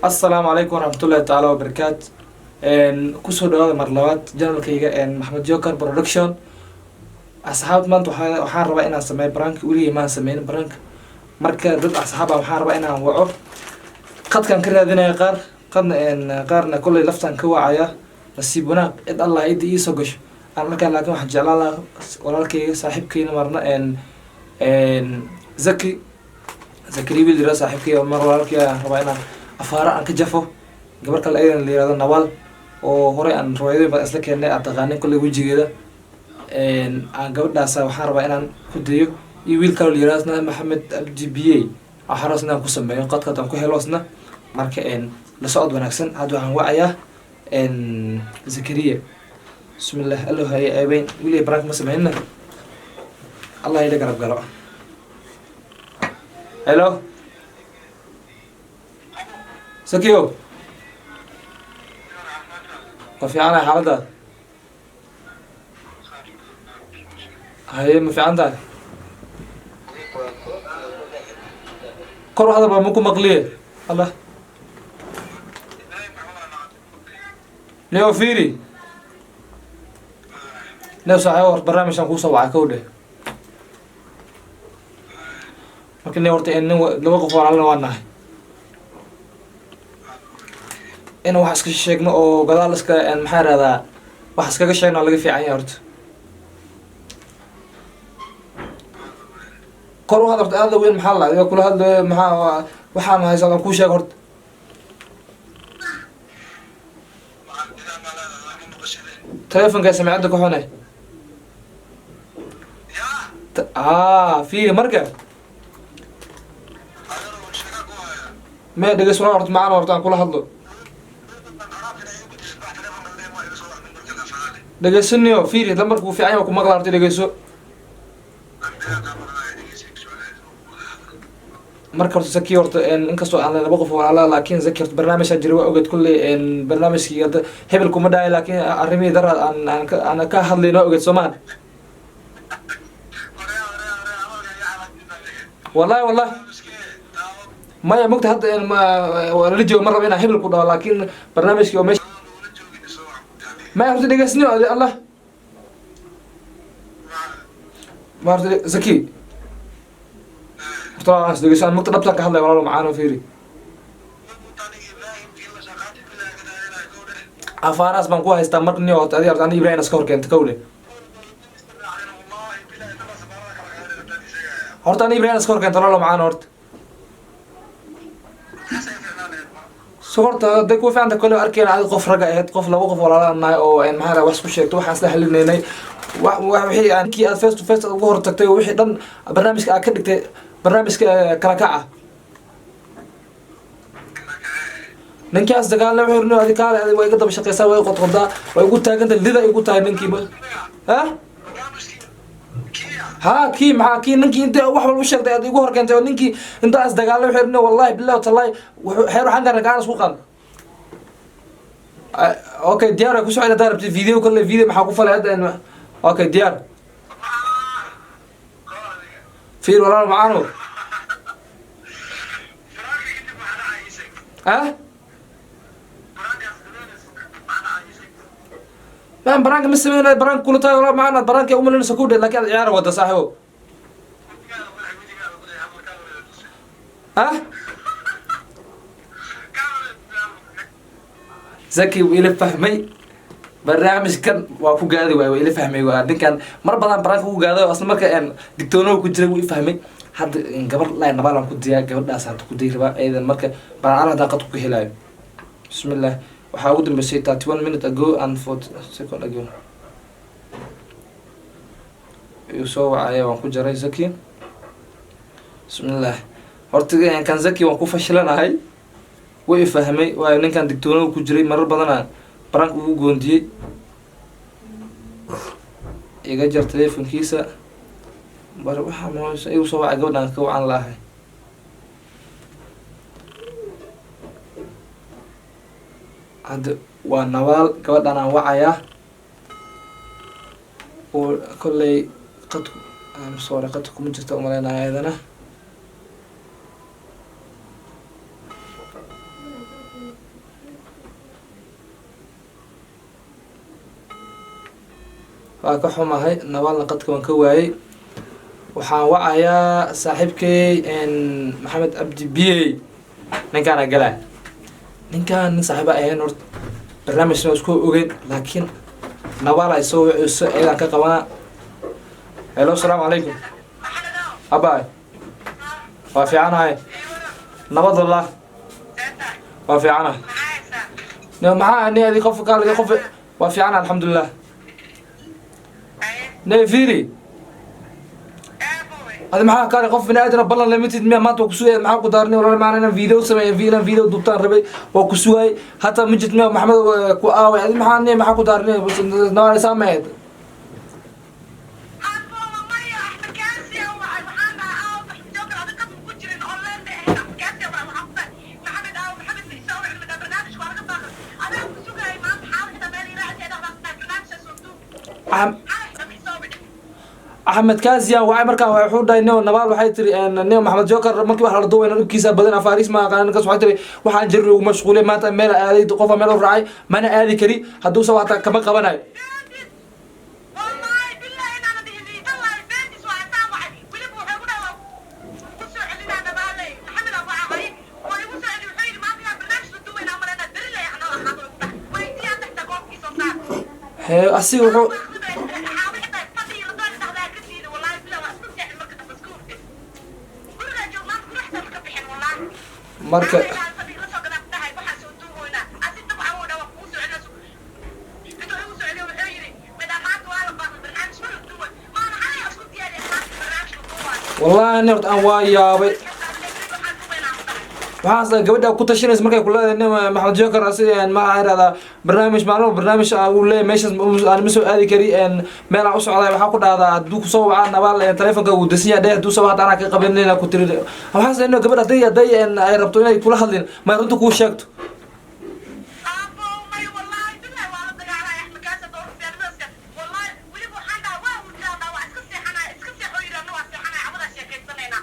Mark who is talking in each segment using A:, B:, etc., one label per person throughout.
A: Assalaamu calaykum waraxmatullaahi tacaala wabarakaatu. Kusoo dhawaada mar labaad channelkayga Maxamed Joker Production. Asxaabta, maanta waxaan rabaa inaan sameeyo prank. Weligay maan sameynin prank. Marka dad asxaab ah waxaan rabaa inaan waco. Qadkaan ka raadinaya qaar, qadna qaarna kolley laftaan ka wacaya. Nasiib wanaag, cid Allah cidda iisoo gasho aan markaa, laakiin waxaan jeclaan lahaa walaalkayga, saaxiibkayna marna Zaki Zakari wiil yira, saaxiibkayga mar walaalkay, aan rabaa inaan afaara aan ka jafo gabar kale ayadana la yirahdo Nawal, oo horey aan riwaayadooyin badan isla keennay, aad taqaanin kolley wejigeeda. Aan gabadhaas waxaan rabaa inaan ku dayo, iyo wiil kaloo la yirahdo isna Maxamed Abdi Biye, waxaan rabaa isna aan ku sameeyo qadkaad aan ku helo isna. Marka la socod wanaagsan. Hadda waxaan wacayaa Zakariya. Bismillah, allo haye ceebeyn, wiilay prank ma sameynna, Allah ila garab galo. Hello Sakiyo, ma fiicanahay? Xaaladaada haye, ma fiican tahay? Kor u hadal baa, maku maqliye. Allah neo fiiri, neo saaxiibo, hor barnaamijkan kuusoo wacay kow dheh. Marka ne horta nin laba qof walaalna waa nahay, in wax iska sheegno oo gadaal iska, maxaa irahdaa, wax iskaga sheegno laga fiican yahay. Horta kor u hadal horta, aada weyn. Maxaa la adiga kula hadlayo? Maxaa waxaan haysaa aan kuu sheego horta? Telefonka samicadda ku xune. Fiiri, marka me dhegeys walaa, horta macaan, horta aan kula hadlo. Dhegeysaniyo, fiiri, lambarku wuu fiican yahay, ku maqla. Horta dhegeyso. Marka horta Zaki, horta inkastoo aan laba qof walaala, laakiin Zaki, horta barnaamijaa jira, waa ogeed kulley. Barnaamijkii hadda hebel kuma dhahay, laakiin arrimihii daraad aan ka hadlayn waa ogeed, soomaan? Wallahi wallahi maya, mogta hadda ma waa lala joogo, ma rabo inaan hebel ku dhaho, laakiin barnaamijkii oo meesha maya. Horta dhegeysniyo adi, Allah ma horta Zaki, horta waa is dhegeyso. Aan mogta dhabtaan ka hadlaya, walaalo macaan, oo fiiri, afaaraas baan ku haystaa. Marka niyo horta adi, horta ani Ibrahim iska hor keenta kowle. Horta ani Ibrahim iska hor keenta, walaalo macaan. Horta so horta hadday ku fiicanta kole arkayna, adi qof ragga ahayd, qof laba qof walaalaan nahay oo maxaa la wax isku sheegto, waxaan isla halinaynay wax wixii aan kii aad face to face uga hor tagtay oo wixii dhan barnaamijka aad ka dhigtay barnaamijka kala kaca. Ninkaas dagaalna wuxuu yidhi, adi kaale, adi waa iga daba shaqeysaa, waa i qodqodaa, waa igu taaganta, lida igu tahay ninkii ma ha ha kii maxaa kii ninkii inta wax walba u sheegtay aad igu hor keentay, oo ninkii intaas dagaalna wuxuu yidhi, wallahi billahi tallahi, xeer waxaan gaarnay gacan isku qaad. Okay, diyaar ay ku socda haddaa rabtid video kale. Video maxaa ku falay hadda? Okay, diyaar. Fiir walaal macaano, ah maan pranka ma sameynayo, prank kula tahay walaal macaan, aad pranka umalinaysa ku dhe, laakiin aad ciyaar wada, saaxiibo. Ah Zaki wuu ila fahmay barnaamijkan, waa ku gaadi waay, waa ila fahmay. Waa ninkan mar badan pranka ku gaaday, oo asla marka digtoonow ku jiray, wuu i fahmay. Hadda gabar laa Nabaal aan ku diyaa, gabadhaas hadda ku dayi rabaa iyadan. Marka balaan haddaan qadku ku helaayo. Bismillah, waxaa ugu dambeysay 31 minute ago and 40 second ago iyu soo wacaya, waan ku jaray Zaki. Bismillah, horta kan Zaki waan ku fashilanahay, way i fahmay, waayo ninkan digtoonow ku jiray, marar badana prank ugu goondiyey. Iga jar telefonkiisa bar, waxaa ma igu soo wacay gabadhaan ka wacan lahay. Hadda waa Nawaal gabadhaan aan wacayaa, oo kolley qadku, I'm sorry, qadku kuma jirta umaleynaya ayadana. Waa ka xumahay, Nawaalna qadka waan ka waayey. Waxaan wacayaa saaxiibkey Maxamed Cabdi Biyey. Ninkaana galaa, ninkaan nin saaxiiba ahayn horta, barnaamijna waa isku ogeyn, laakiin Nawaal ay soo wiceyso, ayadaan ka qabanaa. Hello, asalaamu calaykum. Abaay, waa fiicanahay, nabad, wallah waa fiicanahay. Ne maxaa ni adi qof kaaliga qof? Waa fiicana, alxamdulilah. Ne fiiri, adi maxaa kaali qof bini aadana ballan limited miya? Maanta waa kusugaya, maxaa ku daarnay walaal? Maana inaan video sameeyo, inaan video duubtaan rabay, waa ku sugayay. Hataa ma jirт miya? Maxamed ku aaway? Adi maxaa ne maxaa ku daarnay? Nawaan saameed.
B: Maya, Axmed Kaasiya wacay. Waxaan dhahaa, aaw Joker, adiga qad ku jirin online bay ahayd. Axmed Kaasiya wacay. Waxaan ku dhahay, Maxamed aaw, Maxamed ma isoo wicin midha barnaamijka waa laga baaqay, adaa ku sugayay maanta. Xaal xitaa meel iraacay dhahdaa barnaamijka soo duub. Xaal xitaa ma isoo wicin.
A: Axmed Kaasiyan wacay. Markaan wuxuu dhahay, neo Nabaal waxay tiri, neo Maxamed Joker markii wax la duubayna dhibkiisa badan, afaariis ma aqaan ninkaas. Waxay tiri, waxaan jirin ugu mashquulay, maanta meel aaday, qofa meel u raacay, mana aadi kari, hadduusa hataa kama qabanayo.
B: Wallahi billahi inaana dhihin, tallahi beentis waa. Asaan wacay, weliba wuxuu ku dhahaa ku soo celinaa. Nabaaley Maxamed aa wacay, waa igu soo celi. Wuxuu yidhi, maanta inaan barnaamij la duubaynaa malena, beri lay anoo ahaado ugu dhahay. Weydii hadda xitaa goobkiisa saar.
A: Hee, asiga wuxuu marka wallahi nin horta aan waa yaabay. Waxaas gabadha ku tashanaysa markay kuleedahay nin Maxamed Joker asiga ma irahdaa barnaamij maalmo barnaamij uu leeyahay meeshaas aan ma soo aadi kari, meel aan u socday. Waxaa ku dhahdaa, hadduu kusoo wacaa Nabaal, telefonka wuu dasan yahay dheh, hadduu soo wacda anaa ka qabanayna ku tiri. Waxaas nin gabadha hadday ay rabto inay kula hadlin, may runta kuu sheegto.
B: Aabo, may, wallahi billahi waa la dagaalaya Axmed Kaasa doorfiyaanimadaska. Wallahi weliba waxaan dhahaa, waa hurdaa, waa iska seexanaya, iska seexoo yidhi, anna waa seexanaya, cabadaa sheekaysanaynaa.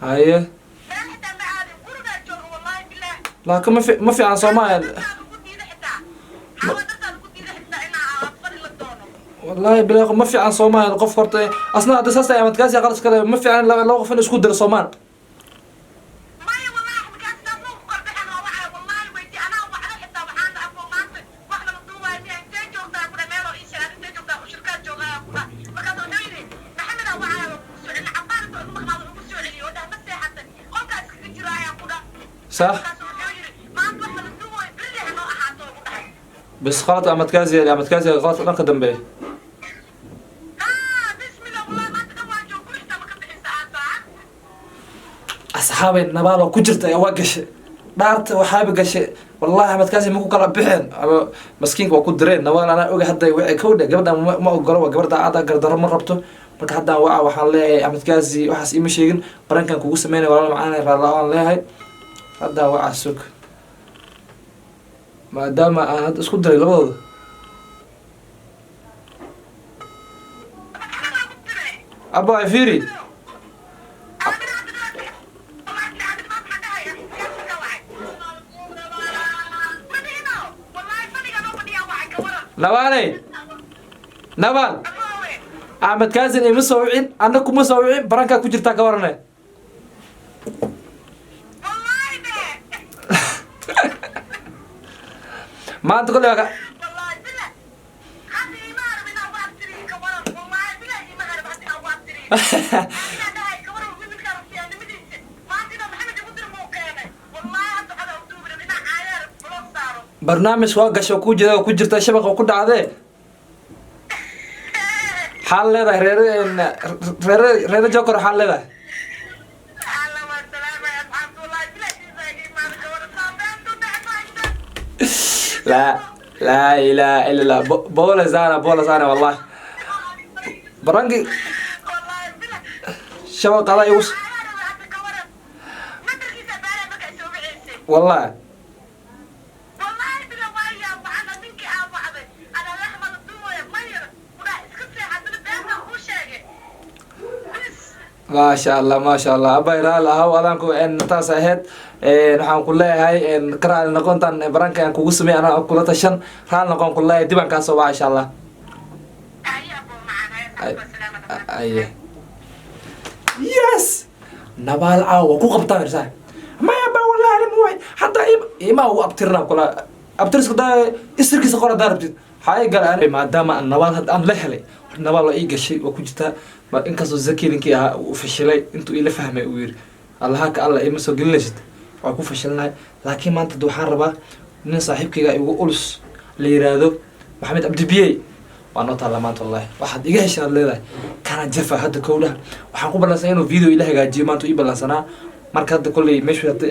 A: Haye.
B: Meel xitaa ma aadin, gurigaa jooga, wallahi billahi.
A: Laakiin ma fiican Soomaaliya.
B: Dartaada ku diida xitaa, xawa dartaada ku diida xitaa inaa fadhi la doono.
A: Wallahi bilahi ma fiican Soomaaliya. Qof horta asna hadda saas ay Axmed Kaasi qalas kale, ma fiican laba qof in isku diro Soomaal.
B: Maya, wallahi Axmed Kaasi taas ma ku korbaxen. Waa wacay, wallahi weyti anaa wacda xitaa. Waxaan dhaha, abo, maanta wax lama duubayo miya? Intee joogtaa ku dhah, meeloo ii sheeg, intee joogtaa? Shirkaad joogaa ku dhah. Markaas wuxuu yidhi, Maxamedaa wacaya, waa kugu soo celin. Cabaar intuu igu maqnaado ugu soo celiyo oo dhah, ma seexatay? Qolkaa iskaga jiro ayaan ku dhah.
A: Sax.
B: Markaas wuxuu yidhi, maanta wax lama duubayo, berri ha noo ahaato, ugu dhahay.
A: Bas khalad Axmed Kaasi, Axmed Kaasi khalad dhanka dambe.
B: Haa, bismillah, wallahi maanta dhan waan joog, guri xitaa ma ka bixin saacad saacad.
A: Asxaabay, Nabaal oo ku jirta ayaa waa gashay dhaarta, waxaaba gashay. Wallahi Axmed Kaasi ma ku kala bixeen ama maskiinka waa ku direen. Nabaal anaa oga hadda waxay ka wadha gabadhan ma ogolo, waa gabar daacada, gardaro ma rabto. Marka haddaan waca, waxaan leeyahay, Axmed Kaasi waxaas iima sheegin, barankan kugu sameynaya, walaal macaan, raalla aan leeyahay. Haddaan waca, sug, maadaama aan hadda isku diray labadooda.
B: Maxaa ku diray?
A: Abba fiiri. Nabaaley, Nabaal, Axmed Kaasin ima soo wicin, anna kuma soo wicin, barankaa ku jirtaa, ka warane. Maanta kolley waa ka barnaamij waa gasho ku jira ku jirta shabaqa ku dhacdee. Xaal leedahay reere reere reere Joker, xaal leedahay. Laa laa ilaaha illa Allah, bola sana, bola sana, wallahi baranki shabaqada igu wallahi. Maasha Allah, maasha Allah, abay raali ahaw, adaanku taas ahayd. Waxaan ku leeyahay, ka raali noqontan baranka aan kugu sameey, anaa kula tashan, raali noqon ku leeyahay. Dib aan kaa soo waca, insha Allah. Aye, yes, Nabaal caawa ku qabtaa irsaa. Maya ba, wallahi anima waay hataa ima ugu abtirnaa kula abtiriska daa isirkiisa qora daa rabtid xaay gala. Ani maadaama aan Nabaal hadda aan la helay, horta Nabaal waa ii gashay, waa ku jirtaa. Ma inkastoo Zaki ninkii ahaa uu fashilay intuu ila fahmay, uu yiri allaha ka alla ima soo gelinaysid, waa ku fashilnahay. Laakiin maanta hadda waxaan rabaa nin saaxiibkayga igu ulus la yiraahdo Maxamed Cabdi Biyey. Waa noo taalla maanta, wallahi waxaad iga heshay aad leedahay kana jafa. Hadda kowdhaha waxaan ku ballansanaa inuu video ila hagaajiyo maanta ii ballansanaa. Marka hadda kolley meeshu hadda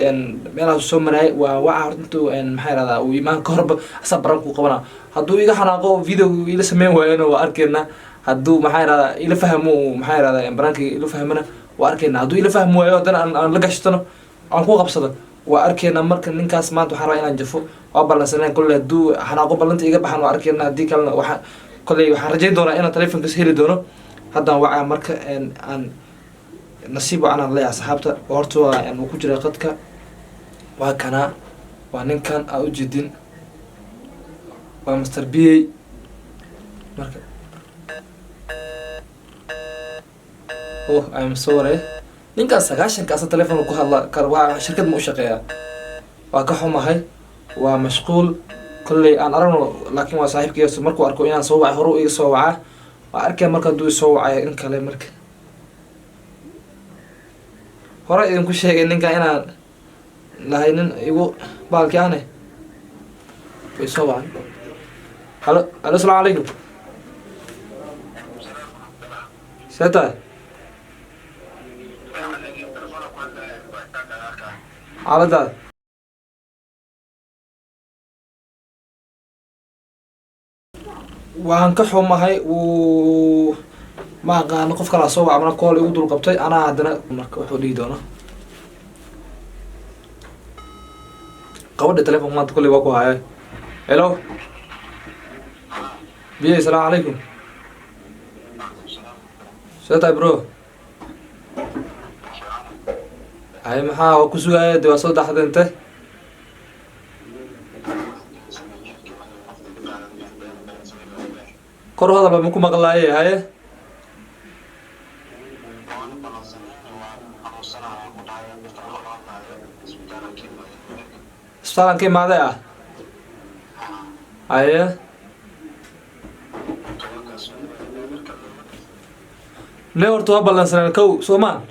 A: meelahaas soo maraayay waa waca horta intuu maxaa irahdaa uu imaan ka horba asaa baran kuu qabanaa. Hadduu iga xanaaqo, video ila sameyn waayona, waa arkeynaa. Hadduu maxaa irahdaa ila fahmo, maxaa irahdaa baraanka ila fahmana, waa arkeynaa. Hadduu ila fahmi waayo, haddana aan la gashtano, aan ku qabsado, waa arkeynaa. Marka ninkaas maanta waxaan rabaa inaan jafo, waa ballansaneen. Kolley hadduu xanaaqo, ballanta iga baxan, waa arkeynaa. Haddii kalena waxa kolley waxaan rajayn doonaa inaan telefonkiisa heli doono. Haddaan wacaa. Marka aan nasiib wacan aan leeyahay asxaabta. Horta waa uu ku jiraa qadka, waa kanaa, waa ninkan aa ujeedin, waa Master B A. Marka, oh, I'm sorry, ninkaan 90-ka asa telefoon ku hadla kar, waa shirkad ma u shaqeeyaa. Waa ka xumahay, waa mashquul. Kolley aan aragno, laakiin waa saaxiibkayga. Markuu arko inaan soo wacay, horu iga soo wacaa, waa arkaya. Marka hadduu isoo wacay in kale, marka hore idinku sheegay ninkan inaan lahay nin igu baalki ahne way soo wacay. Halo, halo, asalaamu calaykum, see tahay xaaladaada? Waan ka xumahay, wuu ma aqaano, qof kalaa soo waca mana call igu dul qabtay anaa haddana. Marka wuxuu dhihi doona qabadha telefonka maanta kolley waa ku haya. Hello, biye, asalaamu calaykum, see tahay bro? Hay, maxaa waa ku sugaaya de, waa soo daxda inte. Kor u hadalba, maku maqlaaye. Haye, isbitaalan ka imaaday ah. Haye, ne horta waa ballansaneen kow soomaan.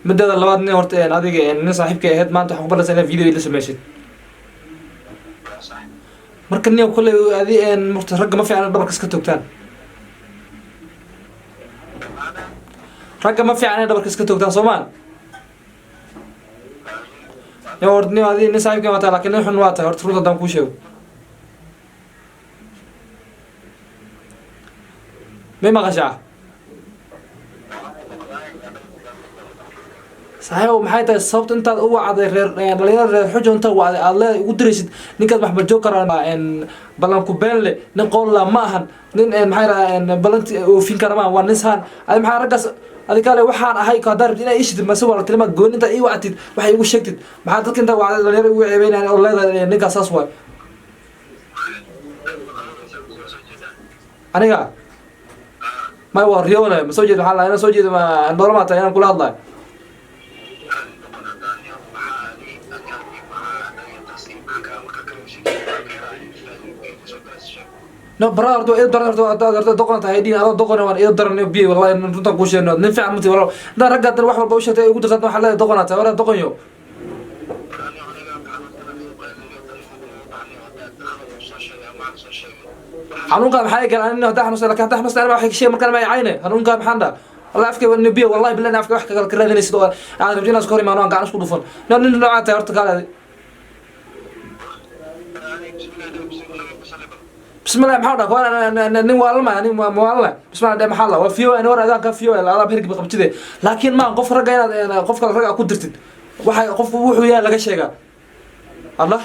A: Mideeda labaad, nin horta adiga nin saaxiibkay ahayd, maanta waxaan ku ballansan inaad video ila sameysid. Marka nin kolley adi horta ragga ma fiicna dhabarka iska toogtaan, ragga ma fiicna inay dhabarka iska toogtaan soomaan. Nin horta nin adi nin saaxiibkay waa tahay, laakiin nin xun waa tahay. Horta runta haddaan kuu sheego, may maqashaa saaxiibow? Maxay tahay sababta intaad u wacday reer dhalinyarada reer Xujo, intaad wacday aad leedahay ugu diraysid ninkaas Maxmed Joker, ballanku beenle, nin qoolla ma ahan, nin maxay rahaa ballanti oofin kara maahan, waa nin saan. Adi maxaa raggaas adi kale waxaan ahay haddaa rabtid inaa iishitid mase waa tilmaad gooni intaad ii wactid waxay igu sheegtid? Maxaa dadka intaad wacday dhalinyaro igu ceebeynayaan oo leedahay ninkaas saas waay? Aniga may waa riyoonay, ma soo jeed? Waxaa lahaa inaan soo jeedo, ma ndoola maa tahay inaan kula hadlayo? No bara, horta waa ii daran. Horta horta doqon tahay dhiin, adoo doqon waan ii daran biyo. Wallahi runtaan kuu sheegno, nin fiican mati walaal. Intaan ragga haddana wax walba u sheegtay ugu dirtaan, waxaa leedahay doqonaa tahay, waraa doqon yo. Xanuunkaa maxaa gal? Ani haddaa xanuunsan, lakin haddaa xanuunsan anima wax sheeg markaan ma cayne. Xanuunkaa maxaan dhaa? Wallahi afkay waa biyo, wallahi billahi afkay wax kale ka raadinaysid oo aad rabtid inaad iska hor imaano, aan gacan isku dhufan. No nin noocaa tahay horta kaale adi. Bismillah, maxaa dhaa? Waa nin waalma, nin mawaalna. Bismillah dhe, maxaa la waa fiyo ani war adaan ka fiyo adaa hergib qabtide. Laakiin maan qof ragga inaad qof kale ragga ku dirtid, waxa qofku wuxuu yahay laga sheegaa Allah.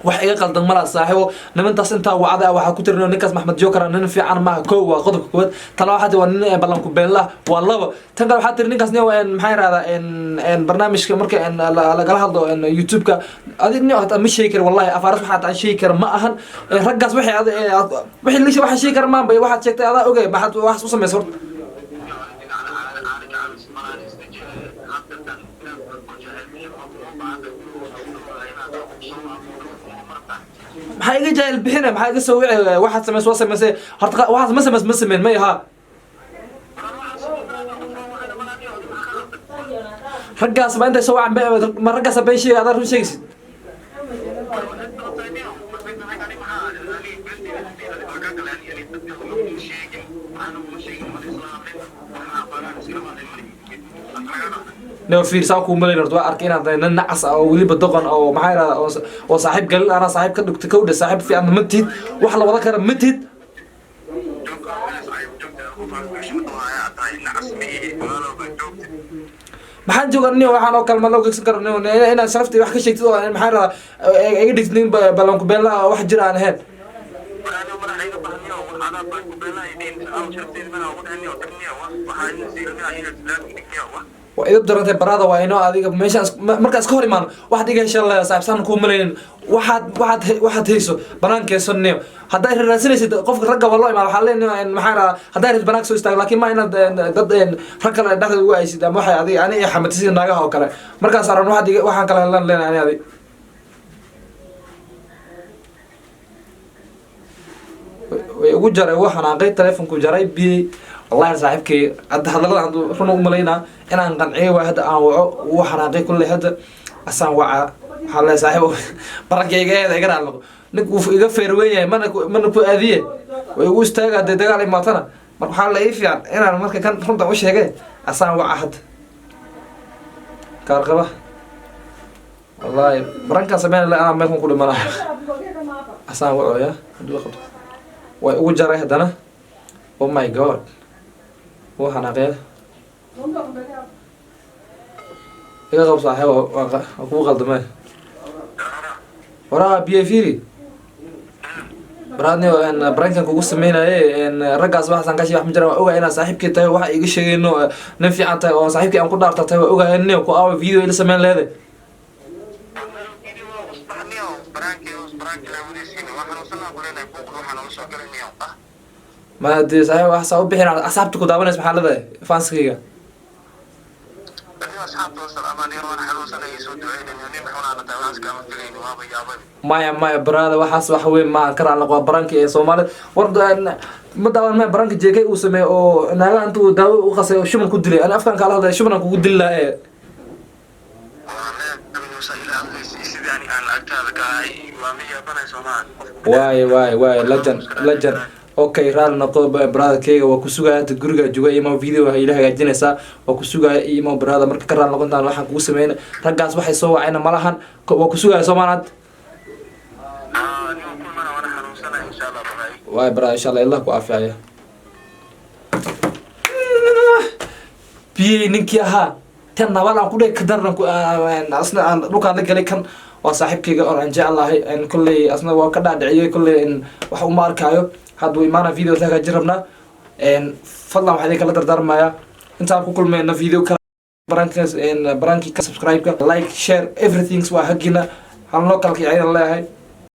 A: Wax iga qaldan malaa, saaxiibo. Nimantaas intaa wacda waxaa ku tirin ninkaas Maxmed Joker nin fiican maaha. Kow, waa qodobka koowaad. Tala waxaa tiri waa nin ballanku beenlah, waa laba. Tan kale waxaa tiri ninkaas nin, maxaa yirahdaa, barnaamijka marka lagala hadlo YouTube-ka adig nin hataa ma sheegi kara. Wallahi afaaras waxaa aan sheegi kara ma ahan. Raggaas waxay wixii lisha waxa sheegi kara maanba. Waxaad sheegtay adaa ogay. Maxaad waxaas u samaysa horta? Maxaa iga jaahil bixina? Maxaa iga soo wici? Waxaad samays waa samaysay horta. Waxaas ma samays, ma sameyn may ahaa. Raggaas ma intay soo wacan ma raggaas been sheegay? Adaa run sheegaysid. No, fiir, saa kuu malayn horta. Waa arkay inaad tahay nin nacas ah oo weliba doqon oo, maxaa yirahdaa, oo saaxiib galin anaa saaxiib ka dhigta kowdha. Saaxiib fiican ma tihid, wax la wada kara ma tihid. Maxaan joogaa nin waxaan oo kale ma loo gegsan karo nin inaad sharaftii wax ka sheegtid oo, maxaa yirahdaa, iga dhigtid nin ballanku beenla ah, wax jira aan ahayn. Waa idab darantay barada. Waa inoo adiga meeshaan markaa iska hor imaano. Waxaad iga heshaan leedahay, saaxiib, saan kuu malaynin. Waxaad hayso banaankeeso niyo. Haddaad raadsanaysid qofka ragga waa loo imaado. Waxaa leenahay, maxaa yirahdaa, haddaad rabtid banaanka soo istaago, laakiin ma inaad dad rag kale dhexda ugu aysid ama waxay adiga ani iyo xamatay sida naagaha oo kale. Markaas aran waxaad iga waxaan kale lan leenahay ani adiga way ugu jaray. Wuu xanaaqay, telefonku jaray biyey. Wallahi saaxiibkay hadda hadallada hadda run u malaynaa inaan qanciyay. Waay hadda aan waco, wuu xanaaqay kulley. Hadda asaan waca. Waxaa leeyahay, saaxiib, barankayga eeda iga raali noqo. Nink wuu iga feerweyn yahay, mana ku aadiye, way igu istaaga hadday dagaal imaatana. Marka waxaa la ii fiican inaan marka kan runta u sheegay. Asaan waca hadda, kaarqaba. Wallahi barankaan sameyn la anaa meelkan ku dhimanayo. Asaan waco ya hadduu qabto. Way ugu jaray haddana. Oh my God, wuu xanaaqaya. Iga qab, saaxiib, waa kugu qaldamay. Waraa biyo fiiri baraadni barankan kugu sameynaye. Raggaas waxaasaan ka sheegay, wax ma jiraan. Waa ogahay inaad saaxiibkii tahay, waxa iga sheegayno nin fiican tahay oo saaxiibkii aan ku dhaarta tahay. Waa ogahay nin ku aawa video ila sameyn leede. Ma dee saaxiib, wax saa u bixin asxaabta ku daawanaysa. Maxaa leedahay faanskayga? Maya, maya, brother, waxaas wax weyn ma ka raali noqo. Baranka ee Soomaalida war ma daawan maya. Baranka jeekay uu sameeyey oo naagaha intuu daawo u qasay oo shuban ku dilay. Ani afkan kaala hadlay, shuban aan kugu dili lahaa ee. Waay waay waay, lajan lajan. Okay, raali noqo brotherkeyga. Waa ku sugaya hadda, guriga jooga. Imo video ila hagaajinaysaa, waa ku sugaya. Imo brother, marka ka raali noqontaan waxaan kugu sameynay. Raggaas waxay soo wacayna malahan. Waa ku sugaya soomaalaad. Waay brother, insha Allah, Allah ku caafiya. Biyey ninkii ahaa tan nabal aan ku dhegi ka daran asna aan dhulkaan la galay. Kan waa saaxiibkayga oo aan jeclahay. Kolley asna waa ka dhaadhiciyey. Kolley wax uma arkaayo. Hadduu imaana video la hagaajin rabnaa. Fadlan, waxaa idin kala dardaarmayaa intaan ku kulmayna video kale, barankaas barankii ka subscribe-ka, like, share, everything waa hagina. Halnoo kala kiciyaan leeyahay.